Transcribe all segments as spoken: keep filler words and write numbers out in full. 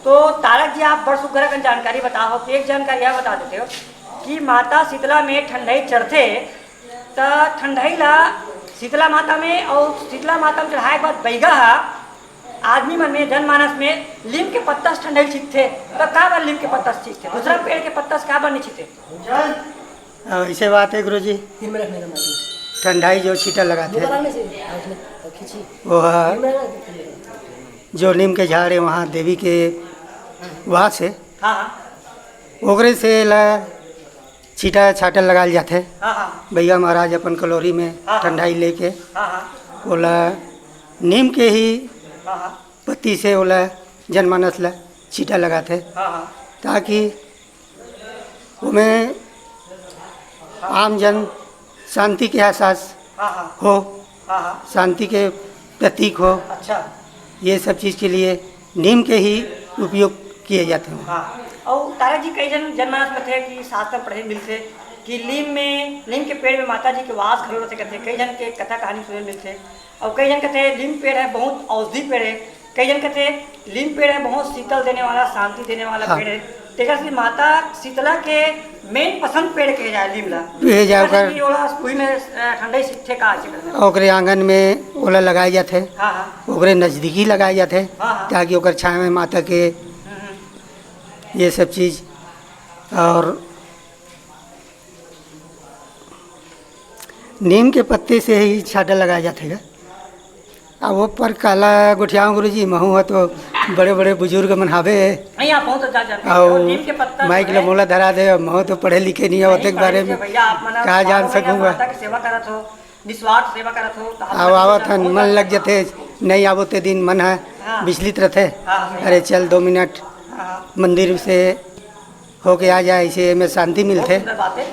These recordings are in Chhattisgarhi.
तो तारक जी, आप बड़ सुघर अकन जानकारी बताओ, तो एक जानकारी यह बता देते हो कि माता शीतला में ठंडई चढ़थे, त ठंडई ला शीतला माता में और शीतला माता में चढ़ाए के बाद बैगा हा आदमी मन में, जनमानस में लीम के पत्ता से ठंडई छिटथे, त का बर लीम के पत्ता से छिटथे? दूसरा पेड़ के पत्ता से का बर नहीं छिटथे? अ, ऐसे बात है गुरुजी, फिर में रखने का माटी। ठंडाई जो छीटा लगाथे, वो बनाने से, हाँ, उसमें खींची। वो है फिर में रखने का। जो नीम के झाड़ है वहाँ देवी के वास है, हाँ, हाँ। ओकरे से ला छीटा छाटल लगाल जाथे। हाँ, हाँ। भैया महाराज अपन कलोरी में हाँ, हाँ। ठंडाई लेके हाँ, हाँ। ओला नीम के ही हाँ, हाँ। पत्ती से ओला जनमानस ला छीटा लगाथे, हाँ, हाँ। ताकि ओमे आम जन शांति के एहसास हाँ, हाँ। हो, हाँ, हाँ। शांति के प्रतीक हो। अच्छा। ये सब चीज़ के लिए नीम के ही उपयोग किए जाते हैं। हाँ। और तारक जी, कई जन जनमानस में थे कि शास्त्र पढ़े मिलथे कि नीम में, नीम के पेड़ में माता जी के वास घलो रहथे, कथे, कई जन के कथा कहानी सुने मिलथे। और कई जन कथे नीम पेड़ है बहुत औषधि पेड़ है, कई जन कथे नीम पेड़ है बहुत शीतल देने वाला, शांति देने वाला हाँ। पेड़ है। तेकर से माता शीतला के मेन पसंद पेड़ कहे जाए नीम ला। कहे जाए ओकर ओला सुई में, अ, ठंडई सीखथे का ऐसे करके। ओकरे आंगन में ओला लगाए जाथे, हाँ, हाँ। ओकरे नजदीकी लगाए जाथे, हाँ, हाँ। ताकि ओकर छाया में माता के हम्म, हम्म। ये सब चीज़। और नीम के पत्ते से ही छाटा लगाया जाथे गा। अब वो पर काला गोठियाऊँ गुरुजी, महू ह तो बड़े-बड़े बुजुर्ग मन हावे। नहीं, आप बहुत अच्छा जानते हैं। और और नीम के पत्ता जो माइक ल है मोला धरा दे, महू तो पढ़े लिखे नहीं है, नहीं, ओतेक बारे में भैया, आप मना का जान सकूँगा। माता की सेवा करत हो, निस्वार्थ सेवा करत हो, तो हम आओ, लोग आवत हन, बहुत मन लग जथे, नहीं आवो ते दिन मन ह हाँ। विचलित रथे। हाँ, हाँ। अरे चल दो मिनट हाँ, हाँ। मंदिर से होके आ जाए, इसे में शांति बहुत मिलथे। सुंदर बात है।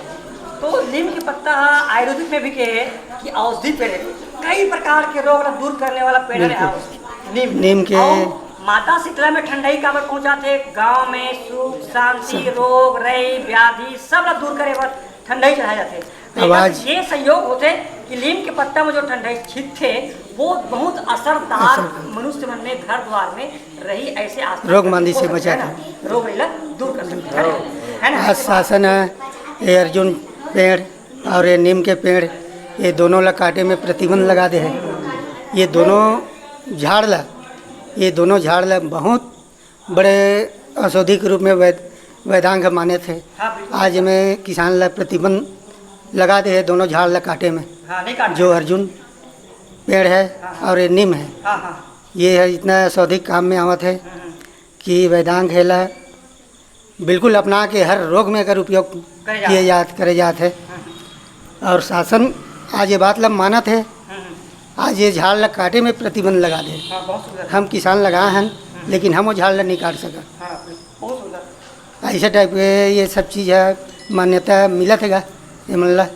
तो नीम के पत्ता ह आयुर्वेदिक में भी कहे कि औषधि पेड़ है, कई प्रकार के रोग ला दूर करने वाला पेड़ है बिल्कुल। औषधि, नीम। नीम के और माता शीतला में ठंडई काबर पहुंचाथे? गांव में सुख शांति, शांति। रोग रई व्याधि सब ला दूर करे बर ठंडई चढ़ाए जाथे। तो एकर आवाज। से ये संयोग होथे कि नीम के पत्ता में जो ठंडई छिटथे, वो बहुत असरदार असर। मनुष्य मन में, घर द्वार में रही, ऐसे आस्था रोग मांदी से करथे, बचाथे। है ना? रोग रही ला दूर कर सकथे, है ना? है ना? आज शासन है, ये अर्जुन पेड़ और ये नीम के पेड़, ये दोनों ला काटे में प्रतिबंध लगा दे है। ये दोनों झाड़ ला, ये दोनों झाड़ ला बहुत बड़े औषधि के रूप में वैद-, वैदांग माने थे। हाँ, बिल्कुल। आज में किसान ला प्रतिबंध लगा दे है दोनों झाड़ ला काटे में। हाँ, नहीं काटना। जो अर्जुन पेड़ है हाँ, हाँ। और ये नीम है, हाँ, हाँ। ये है इतना औषधिक काम में आवत है हम्म, हम्म। कि वैदांग है ला बिल्कुल अपना के हर रोग में एकर उपयोग करे जात किए है। जात, करे जात है। हम्म, हम्म। और शासन आज ये बात ला मानत है, हम्म, हम्म। आज ये झाड़ ला काटे में प्रतिबंध लगा दे। हाँ, बहुत सुंदर। हम किसान लगा हन, हम्म। लेकिन हम वो झाड़ ला नहीं काट सकत। हाँ, बहुत सुंदर। ऐसे टाइप के ये सब चीज़ है, मान्यता मिलत है गा, ये मन ला।